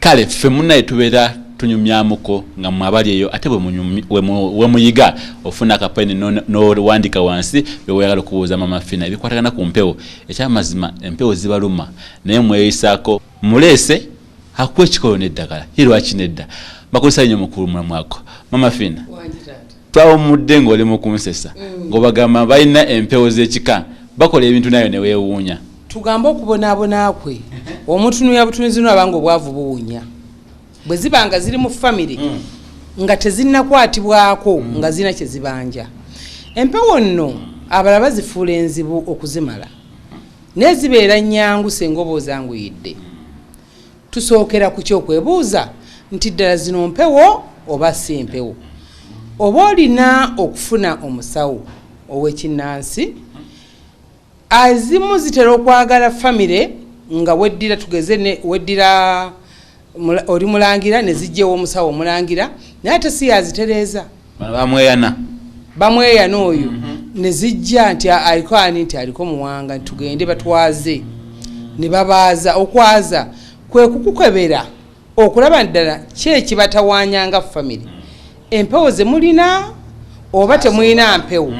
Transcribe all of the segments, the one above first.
Kale ffe munnaye tubeera tunyumyamuko nga mwe abali eyo, ate bwe muyiga ofuna akapeni n'owandika wansi byeweyagala okubuuza Mama Fina ebikwatagana ku mpewo. Ekyamazima empewo zibaluma, naye mweyisaako muleese akuwa ekikolo n'eddagala. Ye lwaki nedda? Bakozesa nnyo mukulu mulamwako. Mama Fina, twawummudde ng'oli mu kunsesa, ng'obagamba balina empewo z'ekika, bakola ebintu nayo ne weewuunya. Tugambe okubonaabona kwe omutunuya butunuzi nolaba nga obwavu buwunya. Bwe ziba nga ziri mu famire nga tezinnakwatibwako, nga zirina kye zibanja. Empewo nno abalala bazifuula enzibu okuzimala, naye zibeera nnyangu senga oba ozanguyidde. Tusookera ku kyokwebuuza nti ddala zino mpewo oba si mpewo? Oba olina okufuna omusawo ow'ekinnansi. Azimu zitera okwagala famire nga weddira, tugeze ne weddira oli mulangira, ne zijja ew'omusawo omulangira, naye ate si yazitereeza. Bano bamweyana. Bamweyana oyo, ne zijja nti aliko ani, nti aliko Muwanga, nti tugende batwaze, ne babaaza. Okwaza kwe kukukebera okulaba ddala ki ekibatawaanya nga famire, empewo ze mulina oba temulina mpewo.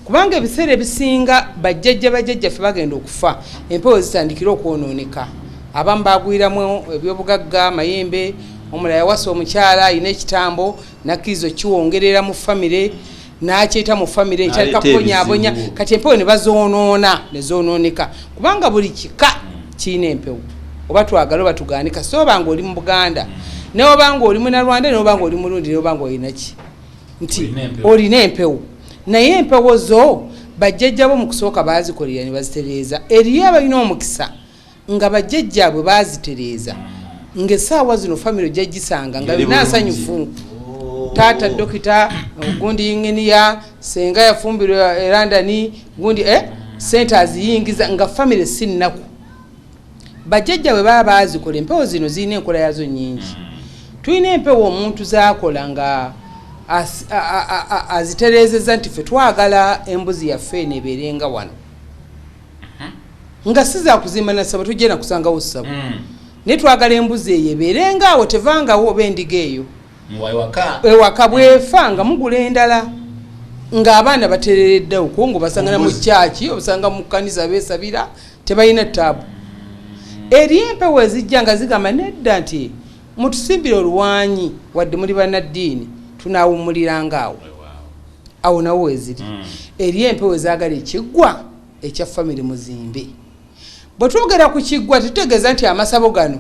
Kubanga ebiseera ebisinga bajjajja bajjajjaffe bagenda okufa, empewo zitandikira okwonooneka. Abamu bagwiramu ebyobugagga, amayembe, omulala yawasa omukyala alina ekitambo, nakkiriza okiwongerera mu famire, n'akyeta mu famire, ekyaleka N'aleeta kubonyaabonya. Ebizibu. Kati empewo ne bazoonoona, ne zoonooneka, kubanga buli kika kirina empewo, oba twagala oba tugaane. Kasita oba nga oli mu Buganda, ne oba nga oli Munalwanda, ne oba nga oli Mulundi, ne oba nga olina ki, nti Olina empewo. Olina empewo. Naye empewo zo bajjajjabo mu kusooka bazikolera ne bazitereeza. Eriyo abalina omukisa nga bajjajjaabwe bazitereeza, ng'essaawa zino famire ojja gisanga nga Eri yonna bulungi. nsanyufu. Taata dokita, gundi yinginiya, senga yafumbirwa e London, gundi sente aziyingiza, nga famire si nnaku. Bajjajja bwe baba bazikola, empewo zino zirina enkola yazo nyingi. Tulina empewo omuntu zakola nga azitereezeza nti ffe twagala embuzi yaffe eno ebeerenga wano, nga si zakuzimba nasaba, tujja nakusangawo ssabo, naye twagala embuzi eyo ebeerenga awo, tevangawo, oba endiga eyo Muwaiwaka. Ewaka bwefa nga mugula endala, ng'abaana batereredde okwo, ngaobasanga mu Mbuzi. kyaki, obasanga mu kkanisa beesabira, tebalina taabu. Eri empewo ezijja nga zigamba nedda nti mutusimbire oluwanyi, wadde muli bannaddiini, tunaawummuliranga awo. Awo nawo weziri. Eri empewo ezaagala ekiggwa ekya famire muzimbe. Bwe twogera ku kiggwa, tetutegeeza nti amasabo gano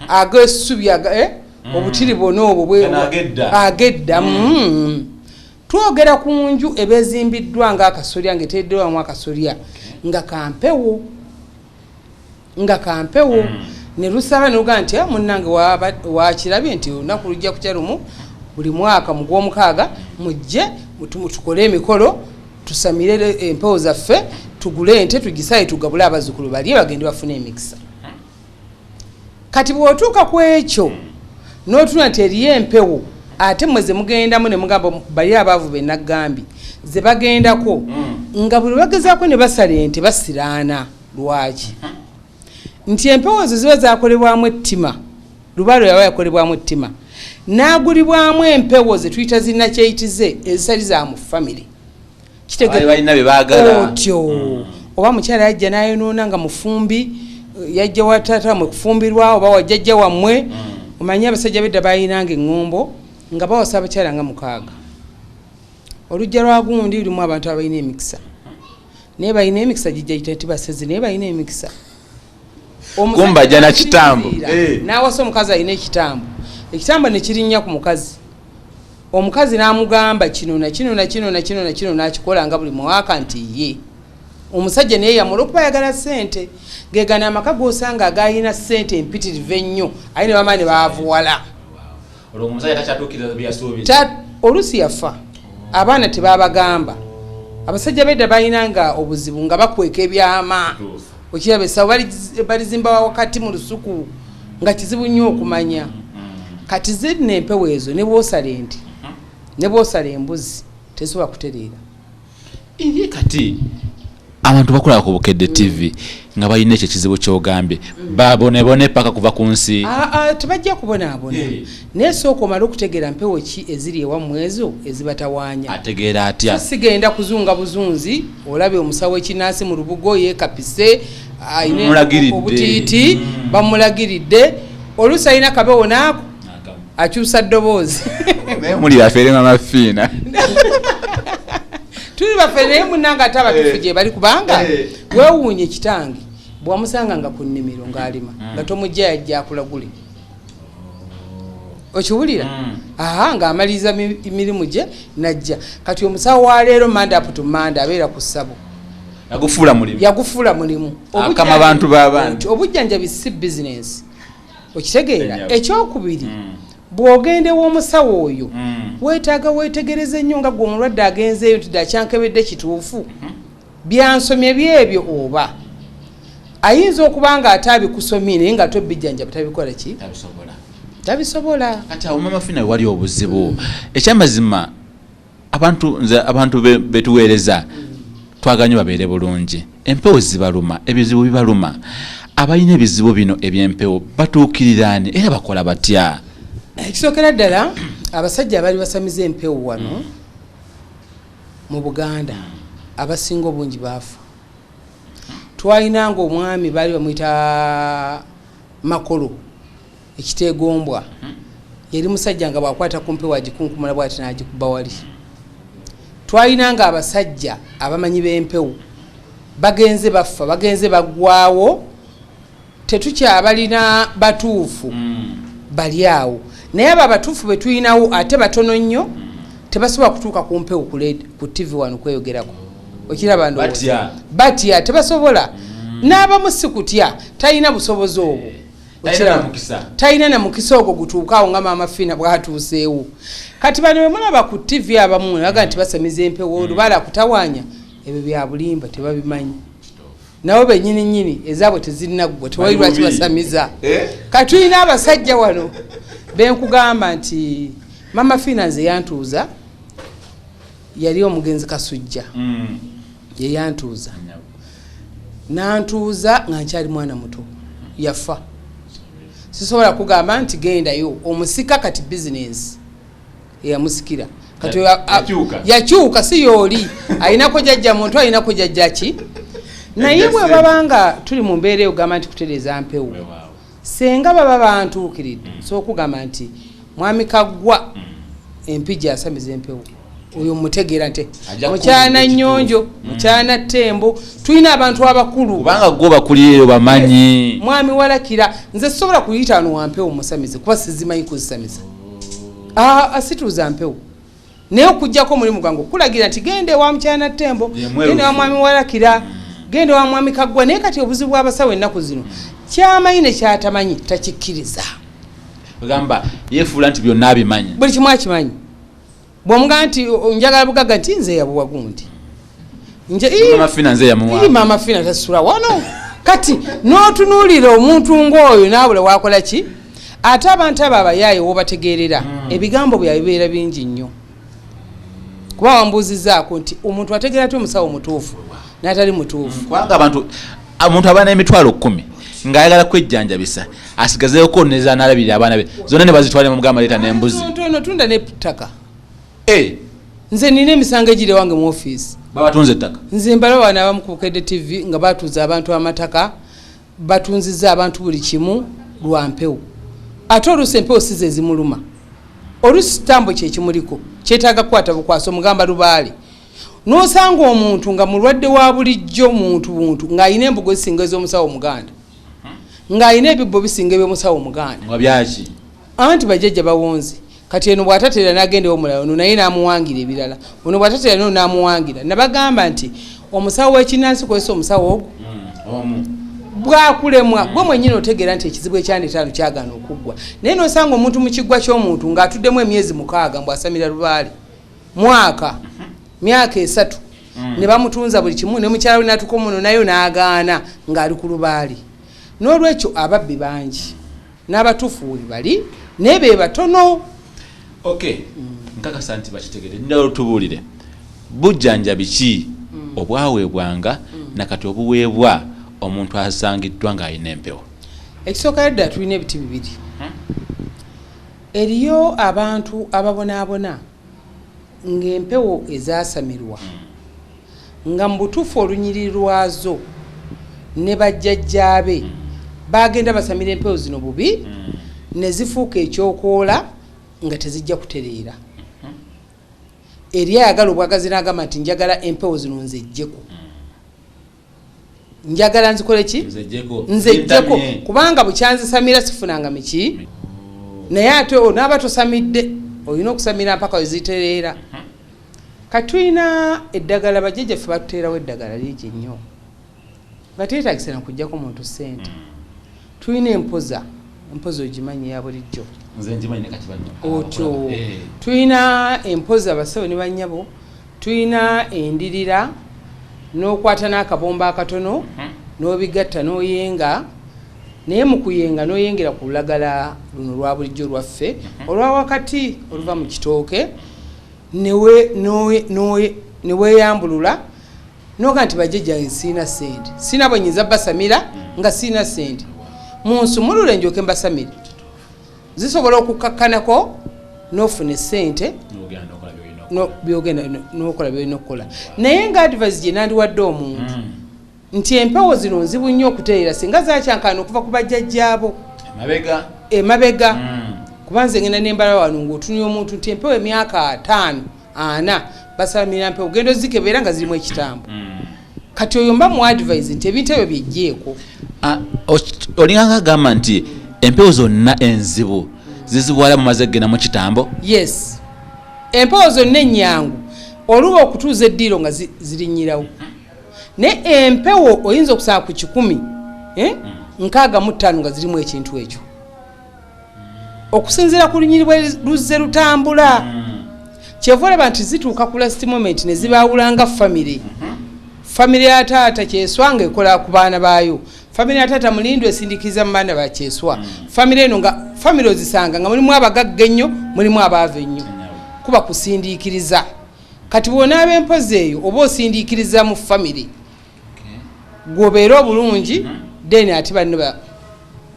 ag'essubi obutiri bwona obwo Gano ag'edda. Ag'edda. Twogera ku nju eba ezimbiddwa ng'akasolya, ng'eteereddwamu akasolya nga kampewo, nga kampewo, ne lusaba ne lugamba nti, "Ah, munnange, wakirabye nti olunaku lujja kukya lumu buli mwaka mu Gwomukaaga mujje tukole emikolo, tusamire empewo zaffe, tugule ente, tugisaye, tugabule abazzukulu balye, bagende bafune emikisa." Kati bw'otuuka ku ekyo n'otuna nti eriyo empewo ate mmwe ze mugendamu ne mugamba bali abaavu be naggambye ze bagendako, nga buli bagezaako ne basala ente basiraana. Lwaki? Nti empewo ezo ziba zakolebwamu ettima. Lubaalo yaba yakolebwamu ettima, n'agulibwamu empewo ze tuyita zinnakyeyitize, ezitali za mu famire. Abali balina bye baagala. Otyo oba mukyala yajja n'ayonoona nga mufumbi, yajja wa taata wammwe kufumbirwa oba wa jjajja wammwe. Omanyi abasajja bedda bayinanga eŋŋombo nga bawasa abakyala nga mukaaga. Olujja lwa gundi lulimu abantu abalina emikisa, naye balina emikisa gijja gita tibasezi, naye balina emikisa. Omusajja Kumba ajja na kitambo. N'asinziira, n'awasa omukazi alina ekitambo, ekitambo ne kirinnya ku mukazi. Omukazi n'amugamba kino na kino na kino na kino na kino, n'akikola nga buli mwaka nti ye omusajja naye yamala okuba ayagala ssente. Gegana amaka g'osanga agayina ssente empitirivu ennyo, aye ne bamala ne baavuwala. Olwo omusajja takyatuukiriza byeyasuubiza. Oluusi yafa, abaana tebabagamba. Abasajja bedda balinanga obuzibu nga bakweka ebyama. Okiraba essabo balizimba wakati mu lusuku, nga kizibu nnyo okumanya. Kati zirina empewo ezo, ne bwosala ente ne bwosala embuzi, tesobola kutereera. Iye kati Abantu bakulaba ku Bukedde TV nga balina ekyo ekizibu kyogambye, babonebone paka kuva ku nsi. Tebajja kubonaabona, naye sooka omale okutegeera mpewo ki eziri ewammwe ezo ezibatawaanya. Ategeera atya? Sigenda kuzunga buzunzi. Olabye omusawo w'ekinansi mu lubugo yeekapise, alina obutiiti, bamulagiridde. Oluusi alina kabewo naako akyusa ddoboozi. Naye muli bafere, Mama Fiina. Tuli bafere, naye munanga ate abatuufu gye bali, kubanga weewuunye kitange bwamusanga nga ku nnimiro ng'alima, nga tomujja yajja akulagule. Okiwulira? Aha, ng'amaliriza mirimu gye najja. Kati omusawo wa leero, Monday up to Monday, abeera ku ssabo. Yagufuula mulimu. Yagufuula mulimu. Akama abantu b'abantu. Obujjanjabi si bizinensi, okitegeera? Ekyokubiri, bw'ogenda ew'omusawo oyo, weetaaga weetegereze nnyo nga gwe omulwadde agenzeeyo nti ddakyankebedde kituufu, byansomye byebyo, oba ayinza okuba nga ate abikusomye naye nga ate obijjanjaba tabikola ki? Tabisobola. Kati awo, Mama Fina, wali obuzibu. Ekyamazima, abantu, nze abantu betuweereza twagala nnyo babeere bulungi. Empewo zibaluma, ebizibu bibaluma. Abalina ebizibu bino ebyempewo batuukiriraani era bakola batya? Ekisookera ddala, abasajja abaali basamiza empewo wano mu Buganda abasinga obungi baafa. Twalinanga omwami baali bamuyita Makolo Ekiteegombwa. Yali musajja nga bwakwata ku mpewo agikunkumula bwati n'agikuba wali. Twalinanga abasajja abamanyi b'empewo, bagenze bafa, bagenze baggwawo, tetukyabalina batuufu bali awo. Naye abo abatuufu betulinawo ate batono nnyo, tebasobola kutuuka ku mpewo ku TV wano kweyogerako. Okiraba? Ndowooza batya, tebasobola. N'abamu si kutya, talina busobozi obwo, talina na mukisa ogwo gutuukaawo nga Maama Fiina bwatuuseewo. Kati bano bemulaba ku TV abamu nebaga nti basamiza empewo, olubaala kutawaanya, ebyo bya bulimba, tebabimanyi. Nabo benyini nyini ezaabwe tezinaggwa, tewali lwaki basamiza. Kati tulina abasajja wano benkugamba nti Mama Fiina nze yantuuza, yali omugenzi Kasujja yeyantuuza, nantuuza nga nkyali mwana muto, yafa. Sisobola kugamba nti gendayo omusika. Kati bizinensi eyamusikira kati yakyuka, si yooli alinako jajja muntu, alinako jajja ki. Naye bwe baba nga tuli mu mbeera eyo, gamba nti kutereeza mpewo, senga baba bantuukiridde, nsobola okugamba nti mwami Kaggwa Empija asamiza empewo, oyo mutegeera nti mukyana Nnyonjo, mukyana Ttembo, tulina abantu abakulu. Kubanga gwe bakulira bamanyi. Mwami Walakira, nze sisobola kuyita wano wampewo musamize, kuba sizimanyi kuzisamiza, situuza mpewo. Naye okugjako omulimu gwange okulagira nti genda ewa mukyana Ttembo, genda ewa mwami Walakira, genda ewa mwami Kaggwa. Naye kati obuzibu bw'abasawo ennaku zino, kyamanyi ne kyatamanyi takikkiriza. Ogamba yefuula nti byonna abimanyi. Buli kimu akimanyi. Bwomugamba nti njagala bugagga, nti nze yabuwa gundi. Mama Fina nze yamuwa. Mama Fina tasula wano. Kati n'otunuulira omuntu ng'oyo naabula wakola ki? Ate abantu abo abayaaye wobategeerera, ebigambo byabwe bibeera bingi nnyo. Kuba wambuuzizaako nti omuntu ategeera ty omusawo mutuufu n'atali mutuufu. Kubanga abantu, omuntu aba n'emitwalo 10 ng'ayagala kwejjanjabisa asigazeeko nezanalabirira abaana be, zonna ne bazitwala mugamba leeta n'embuzi. Ono tunda n'ettaka. Nze nina emisango egiri ewange mu ofiisi. Babatunze ettaka? Nze mbalaba bano abamu ku Bukedde TV nga batuuza abantu amataka, batunziza abantu buli kimu lwa mpewo. Ate oluusi empewo si ze zimuluma, oluusi kitambo kyekimuliko kyetaaga kukwata bukwasa omugamba lubaale. N'osanga omuntu nga mulwadde wa bulijjo, muntu buntu, ng'alina embugo zisinga ez'omusawo omuganda, ng'alina ebibbo bisinga eby'omusawo omuganda. Nga byaki? Anti bajjajja bawonzi. Kati eno bw'atateera n'agenda ew'omulala, ono naye n'amuwangira ebirala, ono bw'atateera nono n'amuwangira. Nabagamba nti omusawo w'ekinnansi kozesa omusawo ogwo omu. Bwakulemwa gwe mwennyini otegeera nti ekizibu ekyandetaano kyagaana okuggwa. Naye nosanga omuntu mu kiggwa ky'omuntu ng'atuddemu emyezi 6 mbw'asamira lubaale, mwaka, myaka 3, ne bamutunza buli kimu, ne mukyala we natuka omuno nayo n'agaana ng'ali ku lubaale. N'olwekyo ababbi bangi, n'abatuufu we bali, naye be batono. Ok, nkakasa nti bakitegere. Ndala, otubuulire bujjanjabi ki obwaweebwanga. Nakati obuweebwa omuntu asangiddwa ng'alina empewo. Ekisookayo ddala, tulina ebiti bibiri. Eriyo abantu ababonaabona ng'empewo ezaasamirwa, nga mu butuufu olunyiriri lwazo ne bajjajjaabe bagenda basamira empewo zino bubi, ne zifuuka ekyokoola nga tezijja kutereera. Eri ayagala obwagazi n'agamba nti njagala empewo zino nzejjeko, njagala nzikole ki? Nzejjeko, kubanga bukyanzisamira sifunanga miki. Naye ate onaaba tosamidde, olina okusamira mpaka wezitereera. Kati tulina eddagala, bajjajjaffe batuteerawo eddagala lingi nnyo nga teetagisa nakugjako muntu ssente. Tulina empoza, empoza ogimanyi ya bulijjo otyo. Tulina empoza, basawo ne bannyabo, tulina endirira, n'okwata n'akabomba akatono n'obigatta n'oyenga. Naye mu kuyenga n'oyengera ku lulagala luno lwa bulijjo lwaffe olwa wakati oluva mu kitooke, ne weeyambulula noga nti bajjajjange siina ssente, siina bwe nyinza basamira nga siina ssente, munsumulule njoke mbasamire. Zisobola okukakkanako n'ofuna essente byogenda n'okola byolina okukola. Naye nga advice gye nandiwadde omuntu nti empewo zino nzibu nnyo okutereera singa zakyankana okuva ku bajjajjaabo emabega, kuba nze ngenda nembala wano ng'otunya omuntu nti empewo emyaka 50 40 basamira mpewo, genda ozikebeera nga zirimu ekitambo. Kati oyo mba mu advise nti ebintu ebyo byejjeeko. Olinganga agamba nti empewo zonna enzibu zizibuwala mumaze kugenda mu kitambo? Yes, empewo zonna ennyangu oluba okutuuza eddiiro nga zirinyirawo. Naye empewo oyinza okusanga ku 100, 65 nga zirimu ekintu ekyo, okusinziira ku lunyiri bwe luzze lutambula. Kyeva olaba nti zituuka ku last moment ne zibaawula nga famire. Famire ya taata Kyeswa nga ekola ku baana baayo, famire ya taata Mulindu esindikiriza mu baana ba Kyeswa, famire eno nga famire ozisanga nga mulimu abagagga ennyo, mulimu abaava ennyo, kuba kusindiikiriza. Kati bw'onaaba empozi eyo oba osindiikiriza mu famire, gwobeere obulungi, then ate banno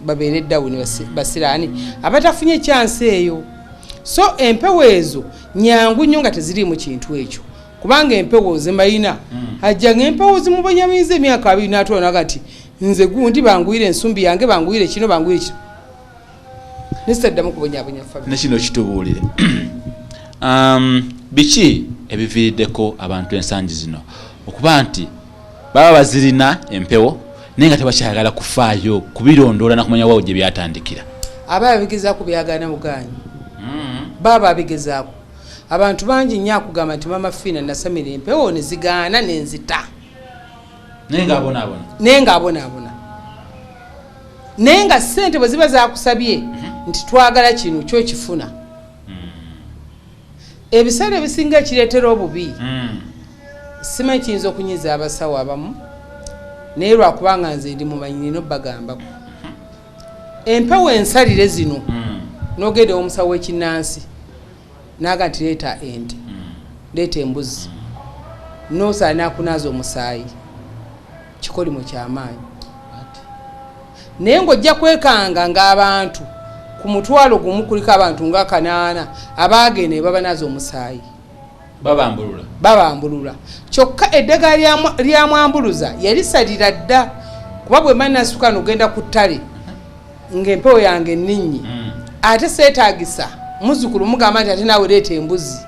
babeere down, basiraani abatafunye chance eyo. So empewo ezo nyangu nnyo nga teziriimu kintu ekyo, kubanga empewo zemayina ajja nga empewo zimubonyabonyiza emyaka 20 n'atwala naga nti nze gundi banguyire ensumbi yange, banguyire kino, banguyire kino, nesitaddamu kubonyabonya famire. Nekino kitubuulire, biki ebiviiriddeko abantu ensangi zino okuba nti baba bazirina empewo naye nga tebakyayagala kufaayo kubirondoola nakumanya wawo gye byatandikira? Aba babigezaako byagaana bugaanyi, baba babigezaako. Abantu bangi nnyo akugamba nti mama Fiina nasamira empewo ne zigaana nenzita. Naye ngaabonaabona. Naye ng'abonaabona, naye nga ssente bwe ziba zakusabye nti twagala kino kyokifuna. Ebiseera ebisinga ekireetera obubi, simanyi kiyinza okunyiza abasawo abamu, naye lwakubanga nze ndi mumanyi nina obbagambako, empewo ensalire zino n'ogenda omusawo w'ekinnansi naga nti leeta ente, leeta embuzi, nosala nakunaaza omusaayi, kikolimo kyamaanyi. Naye ng'ojja kwekanga ng'abantu ku 100,000 kuliko abantu nga 800 abaagenda ne babanaaza omusaayi. Babambulula. Babambulula. Kyokka eddagala lyamwambuluza yalisalira dda, kuba bwe mba nasuka nogenda ku ttale ng'empewo yange enninnye, ate seetaagisa muzzukulu mugamba nti ate naawe leeta embuzi.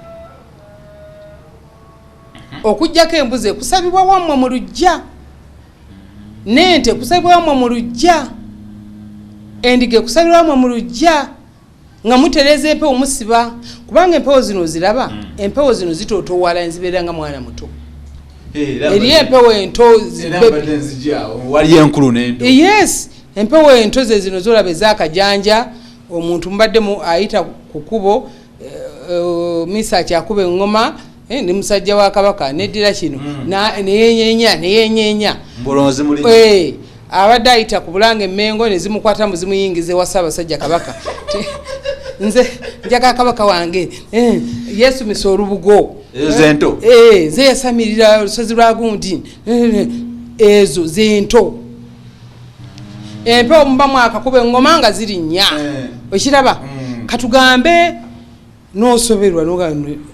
Okugjako embuzi ekusabibwa wammwe mu luggya, n'ente ekusabibwa wammwe mu luggya, endiga ekusabibwa wammwe mu luggya, nga mutereeza empewo musiba, kubanga empewo zino oziraba, empewo zino zitootowala enzibeera nga mwana muto. Eri empewo ento. Waliyo enkulu n'ento. Yes, empewo ento ze zino zolaba ezakajanja. Omuntu mubadde ayita ku kubo, misa akyakuba eŋŋoma, ndi musajja wa kabaka neddira kino, neyenyenya neyenyenya. Abadde ayita ku Bulanga Emmengo nezimukwata mu zimuyingiza ewa Ssaabasajja Kabaka. Nze njaga kabaka wange, yesumisa olubugo. Ento. Nze yasamirira olusozi lwa gundi. Ezo zento empewo muba mwakakuba eŋŋoma nga ziri nnya. Okiraba? Katugambe nosoberwa noga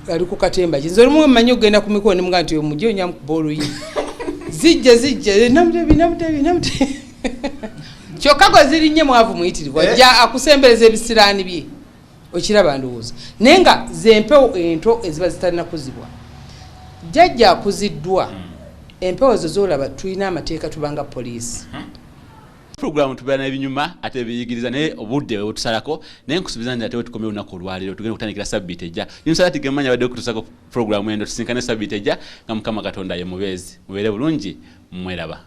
ali ku katemba ki, nze olumu mmanyi okugenda ku mikolo nemugaa nti omujje onyamukuba oluyi, zijja zijja, Namutebi, Namutebi, Namutebi, kyokka gwe zirinnye mwavu muyitirivu, ajja akusembereza ebisiraani bye. Okiraba? Ndowooza naye nga zempewo ento eziba zitanakuzibwa. Jjajja akuziddwa, empewo ezo zolaba, tulina amateeka, tubanga poliisi. Puroguramu tubeera n'ebinyuma ate ebiyigiriza, naye obudde bwe butusalako, naye nkusuubiza nti ate wetukomye olunaku olwaleero, tugenda okutandikira sabbiiti ejja. Yunusa Tigemanya abadde okutusako puroguramu eno. Tusinkane sabbiiti ejja nga Mukama Katonda ye mubeezi. Mubeere bulungi, mweraba.